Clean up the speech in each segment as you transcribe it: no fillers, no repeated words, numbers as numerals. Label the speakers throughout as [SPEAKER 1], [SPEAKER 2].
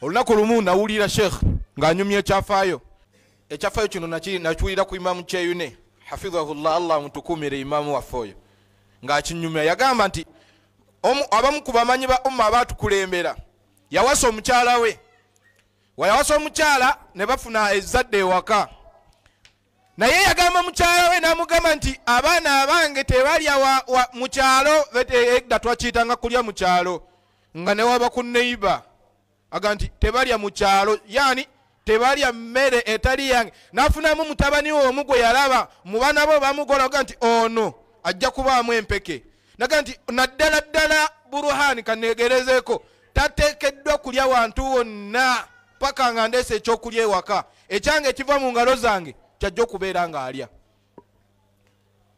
[SPEAKER 1] Olunaku lumu nawulira sheekh ng'anyumya ekyafaayo. Ekyafaayo kino nakiwulira ku Imamu Kyeyune hafidhahullah, Allah amutukuumire imamu waffe oyo, ng'akinyumya. Yagamba nti abamu ku bamanyi ba umma abaatukulembera yawasa omukyala we. Wayawasa omukyala ne bafuna ezzadde ewaka, naye yagamba mukyala we n'amugamba nti abaana abange tebalya mu kyalo, edda twakiyitanga kulya mu kyalo nga ne waba ku neighbor, aga nti tebalya mu kyalo, yani tebalya mmere etali yange. N'afunamu mutabani we omu gwe yalaba mu baana bo bamugola, aga nti ono ajja kubaamu empeke. Naga nti naddala ddala Buruhani kaneegerezeeko tateekeddwa kulya wantu wonna paka nga ndeese ekyokulya ewaka, ekyange ekiva mu ngalo zange kyajja okubeera ng'alya.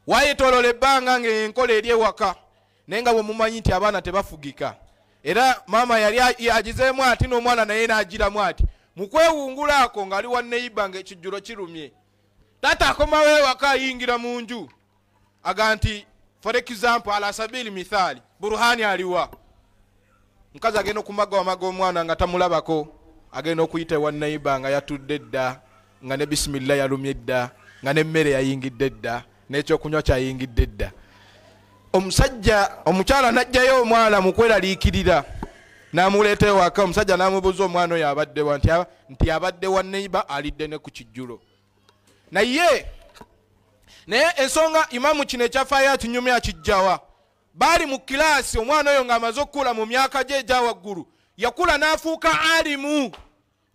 [SPEAKER 1] Waayetoolola ebbanga ng'enkola eri ewaka, naye nga bwe mumanyi nti abaana tebafugika, era maama yali agizeemu ati n'omwana naye n'agiramu ati. Mu kwewungula ako ng'ali wa neighbor ng'ekijjulo kirumye, taata akomawo ewaka ayingira mu nju, aga nti for example ala sabili mithali, Buruhani aliwa? Mukazi agenda okumagawamaga omwana nga tamulabako, agenda okuyita ewa neighbor nga yatudde dda, nga ne bisimillah yalumye dda, nga n'emmere yayingidde dda, n'ekyokunywa kyayingidde dda. Omusajja omukyala n'ajjayo omwana mu kweraliikirira n'amuleeta ewaka. Omusajja n'amubuuza omwana oyo abadde wa, nti abadde wa neighbor alidde ne ku kijjulo. Naye ensonga imamu kino ekyafaayo akinyumya akijjawa, baali mu kilaasi, omwana oyo ng'amaze okukula mu myaka gye egya waggulu, yakula n'afuuka alimu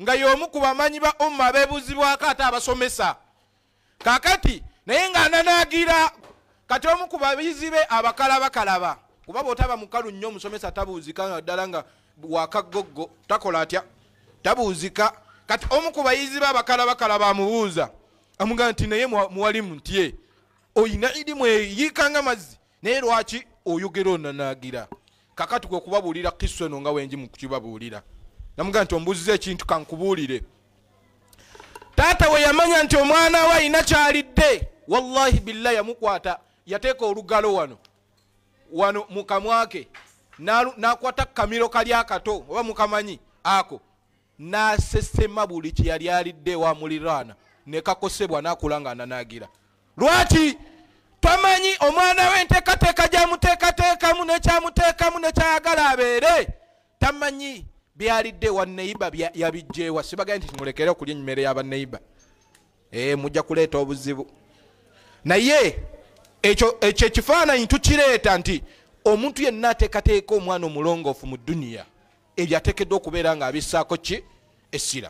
[SPEAKER 1] nga y'omu ku bamanyi ba umma abeebuuzibwako ate abasomesa. Kaakati naye ng'ananaagira, kati omu ku bayizi be abakalabakalaba, kuba bw'otaba mukalu nnyo omusomesa tabuuzika, nga ddala nga wakagoggo takola atya, tabuuzika. Kati omu ku bayizi be abakalabakalaba amubuuza, amugamba nti naye muwalimu nti oyina irimu eyiikanga mazzi, naye lwaki oyogera onanaagira? Kakati kwe kubabuulira kiso eno nga wenji mu kukibabuulira. Namugamba nti ombuuziza ekintu kankubuulire. Taata we yamanya nti omwana we ayina kyalidde, wallahi billahi yamukwata, yateeka olugalo wano wano mu kamwa ke, n'akwata kamiro kali akato oba mukamanyi ako, n'asesema buli kye yali alidde ewa muliraana, ne kakosebwa n'akula ng'ananaagira. Lwaki? Tamanyi omwana we enteekateeka gy'amuteekateekamu n'ekyamuteekamu n'ekyayagala abeere, tamanyi byalidde wa neighbor yabiggyewa. Sibagambye nti mulekere okulya emmere y'aba neighbor, mujja kuleeta obuzibu. Naye ekyo ekifaananyi tukireeta nti omuntu yenna ateekateeka omwana omulongoofu mu duniya, ebyo ateekeddwa okubeera ng'abissaako ki essira.